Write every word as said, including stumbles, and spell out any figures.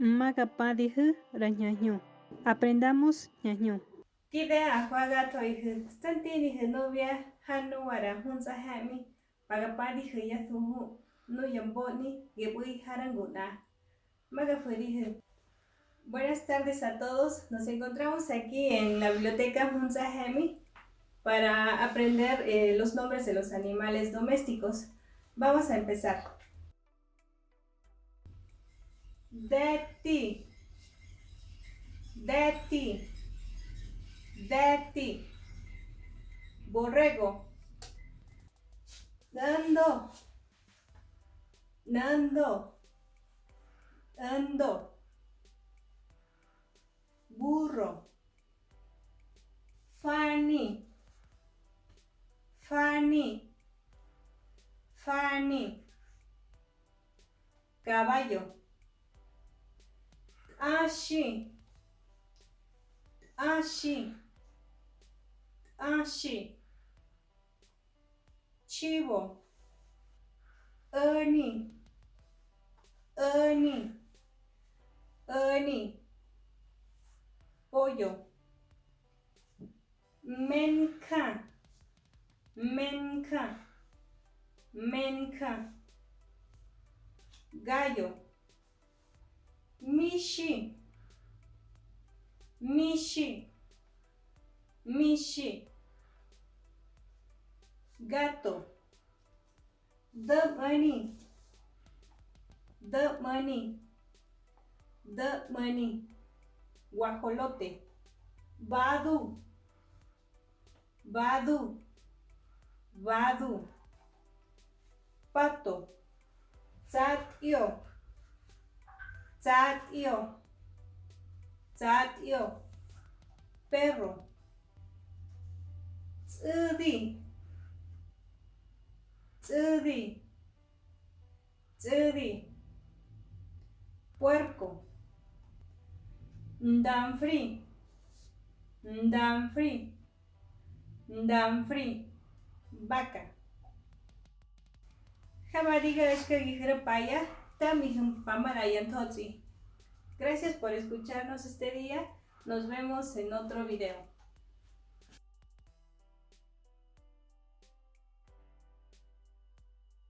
Magapadihu ra ñañu. Aprendamos ñañu. Kide ahuaga toihu, stanti nihu novia, hanua ra hunsa hemi, magapadihu ya tuhu, nu yamboni, gebui haranguna. Magafurihu. Buenas tardes a todos. Nos encontramos aquí en la biblioteca Hunsa Hemi para aprender, eh, los nombres de los animales domésticos. Vamos a empezar. Deti. Deti. Deti. Borrego. Nando. Nando. Nando. Burro. Fani. Fani. Fani. Caballo. Ashi. Ashi. Ashi. Chivo. Ani. Ani. Ani. Pollo. Menka. Menka. Menka. Gallo. Mishi. Mishi. Mishi. Gato. Damani. Damani. Damani. Guajolote. Badu. Badu. Badu. Pato. Tsatio. Tsatio. Tsatio. Perro. Tsudi. Tsudi. Tsudi. Puerco. Ndanfri. Ndanfri. Ndanfri. Vaca. Jamadiga eshka gijra paya, tami jum pamara yantotsi. Gracias por escucharnos este día. Nos vemos en otro video.